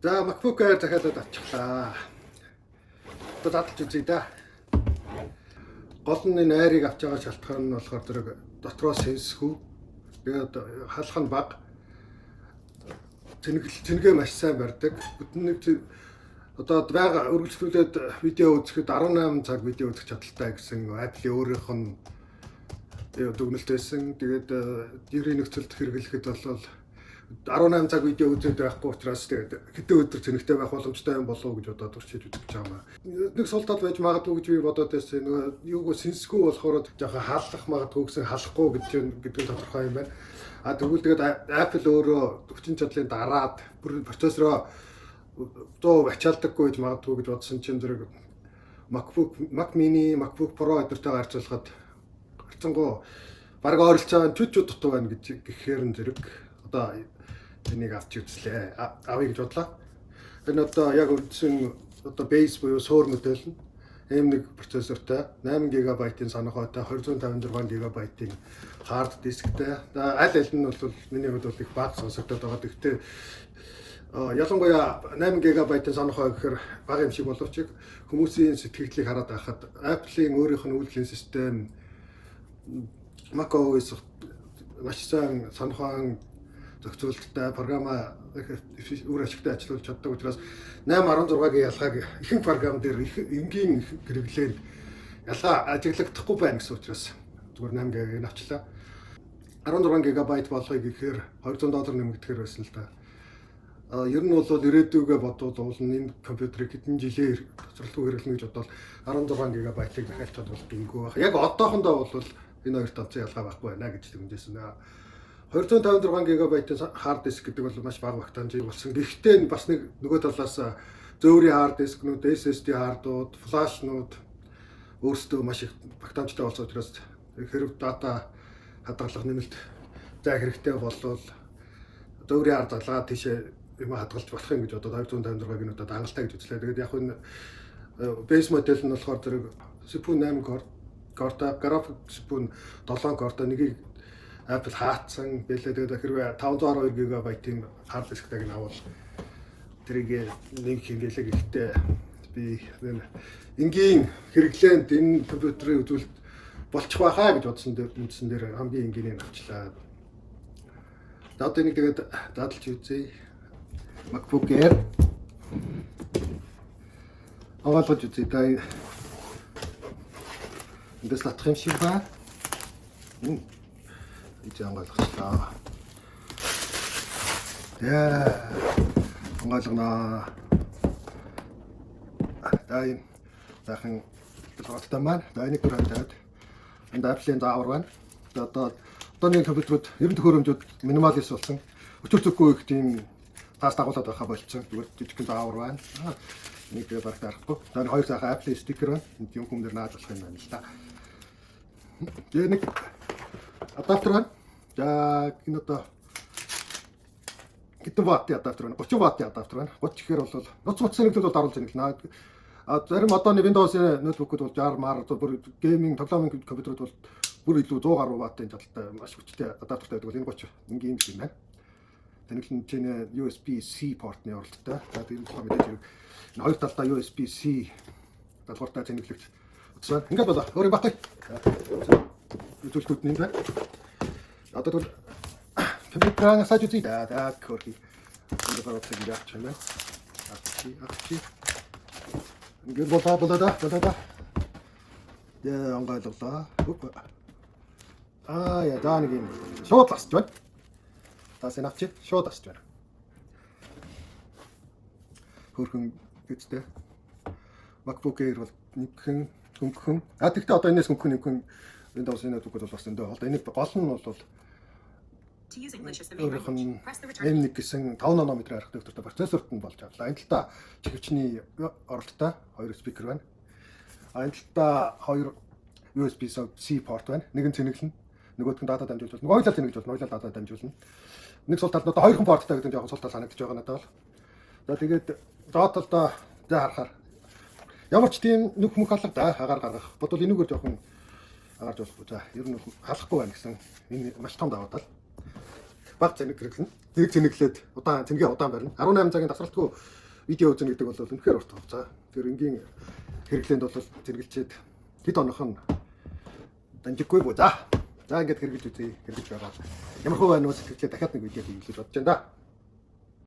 За, MacBook Air захиалаад авчихлаа. Одоо задлж үзье да. Гол нь энэ Air-ыг авч байгаа шалтгаан нь болохоор зэрэг дотроо сэнсэхүү. Тэгээд халах нь бага. Цэнэглэл цэнэгээ маш сайн барьдаг. Бүтэн нэг одоо байга үргэлжлүүлээд видео үзэхэд 18 цаг видео үзэх чадалтай гэсэн Apple-ийн өөрийнх нь дүгнэлт байсан. Тэгээд ерийн нөхцөлд хэрэглэхэд бол 18 цаг видео үзээд байхгүй учраас тэгээд хэдэн өдөр цэнэгтэй байх боломжтой юм болов уу гэж бодоод туршиж үзэж байгаа юм аа. Нэг сул тал байж магадгүй гэж би бодоод байсан. Нөгөө юуг сэнсэхүү болохоор жоохон халах магадгүй гэсэн, халахгүй гэдэг нь тодорхой юм байна. А тэгвэл тэгээд Apple өөрөө хүчин чадлын дараад бүр процессороо 100% ачаалдаггүй гэж магадгүй гэж бодсон чинь зэрэг MacBook, Mac Mini, MacBook Pro эдэртэйгээ харьцуулахад харьцангуй баг ойролцоо чүд чүд дутуу байна гэж гэхээр нь зэрэг одоо энийг авч үзлээ. Авъя гэж бодлоо. Энэ одоо яг үндсэн одоо base буюу суурь модель нь M1 процессортой, 8 ГБ-ийн сонохойтой, 256 ГБ-ийн hard disk-тэй. Аль аль нь бол миний хувьд бол их бага сонсогдоод байгаа. Гэхдээ ялангуяа 8 ГБ-ийн сонохой гэхээр бага юм шиг боловч хүмүүсийн сэтгэгдлийг хараад байхад Apple-ийн өөрийнх нь үйлдлийн систем macOS маш сайн сонохойн зохицуулттай, програмаа үр ашигтай ажиллуулж чаддаг учраас 8.16-гийн ялгааг ихэнх програм дээр их энгийн хэрэглээнд ялгаа ажиглагдахгүй байна гэсэн учраас зүгээр 8 ГБ-г авчлаа. 16 ГБ болгоё гэхээр 200 доллар нэмэгдэхээр байсан л да. А ер нь бол ирээдүйгээ бодвол уул нь энэ компьютерыг хэдэн жилээр хоцролтгүй хэрэглэнэ гэж бодвол 16 ГБ-ыг захиалчихад бол гингүй байх. Яг одоохондоо бол энэ хоёрт онцгой ялгаа байхгүй байна гэж дүгнэжсэн. 256 ГБ-ийн hard disk гэдэг бол маш бага багтаамж болсон. Гэхдээ бас нэг нөгөө талаас зөөрийн hard disk-нүүд, SSD hard-ууд, flash-нууд өөрсдөө маш их багтаамжтай болсон учраас хэрэг data хадгалах нэмэлт зай хэрэгтэй болвол зөөрийн hard залгаад тийшээ юм хадгалж болох юм гэж бодоод 256-г нь одоо хангалттай гэж үзлээ. Тэгээд яг энэ base модель нь болохоор зэрэг CPU 8 core core-той, график CPU нь 7 core-той, нэгийг Apple хаацсан бэлээ. Тэгээд хэрвээ 512 ГБ-ийн hard disk-тэйг нь авал тэрийг нэг юм бэлээ. Гэхдээ би энэ энгийн хэрэглээнд энэ компьютерийн үзүүлэлт болчих байхаа гэж бодсон дээр үндсэн дээр хамгийн энгийнийг авчлаа. За, одоо энийг тэгээд задлж үзье. MacBook Air онгойлгож үзье. Да, эндээс латах юм шиг ба. Ийж онгойлгочлоо. Яа. Онгойлгоноо. За, энэ сайхан толгойтой маань. За, энийг түр тавиад энд Apple-ийн заавар байна. За, одоо одооны компьютерүүд ерөн төхөөрөмжүүд minimalist болсон. Өчөр зөхгүй их тийм таас дагуулад байхаа болцсон. Зүгээр жижигхэн заавар байна. Нэг тэгээ бараг дарахгүй. За, хоёр сайхан Apple стикер байна. Энд юм хүм дээр нааж болох юм байна л да. Тэгээ нэг адаптер байна. За, энэ одоо хэдэн ваттын адаптер байна? 30 ваттын адаптер байна. 30 гэхээр бол нуц муц зэнэглэл бол даруул зэнэглэнэ. А зарим одооны Windows-ын ноутбукуд бол 60 мар бүр gaming тоглоомын компьютерүүд бол бүр илүү 100 гаруй ваттын чадалтай маш хүчтэй адаптертай байдаг бол энэ 30 энгийн юм байна. Зэнэглэл нь чинь USB-C портны оролттой. За, тэр болохоор мэдээж хэрэг энэ хоёр талдаа USB-C даалгавартай зэнэглэгч утас байна. Ингээд болоо. Өөр юм байхгүй. Үзүүлэлтүүд нь энд байна. Одоо тэгвэл компьютераа асааж үзье. Да, да, көрхий. Энэ гараад ингэ явчих юм байна. Авчи, авчи. Ингээд болоо, болоо да, болоо да. Яа, онгойлголоо. Хөп. Аа яа, за, нэг юм шууд ласч байна. Таас энэ авчи, шууд асч байна. Хөөрхөн гэжтэй. MacBook Air бол нэгхэн хөнгөн. А тэгтээ одоо энэс хөнгөн нэгхэн Windows-ын ноутбукуд бол бас зөндөө. Одоо энийг гол нь бол өөрийнх нь M1 гэсэн 5 нанометр архитектуртай процессорт нь болж авлаа. Энэ талдаа чихвчний оролттой хоёр спикер байна. А энэ талдаа хоёр USB-C порт байна. Нэг нь цэнэглэнэ. Нөгөөх нь data дамжуулж болно. Хоёулаа цэнэглэж болно. Хоёулаа data дамжуулна. Нэг сул тал нь одоо хоёрхан порттой гэдэг нь жоохон сул тал санагдаж байгаа надад бол. За, тэгээд доод талдаа за харахаар ямар ч тийм нүх мөх алга да агаар гаргах. Бодвол энүүгээр жоохон агарч болохгүй. За, ер нь халахгүй байна гэсэн энэ маш том давуу тал. Бага цэнэг хэрэглэнэ. Зэрэг цэнэглээд удаан цэнгээ удаан барина. 18 цагийн тасралтгүй видео үзнэ гэдэг бол үнэхээр урт хугацаа. Тэр энгийн хэрэглээнд бол цэнэглэчээд хэд хоног нь дамжиггүй бүү. За. За, ингээд хэрэглэж үзье. Хэрэглэж байгаа. Ямар хөө байна уу сэтгэлээ дахиад нэг видео хийлээ бодож байна да.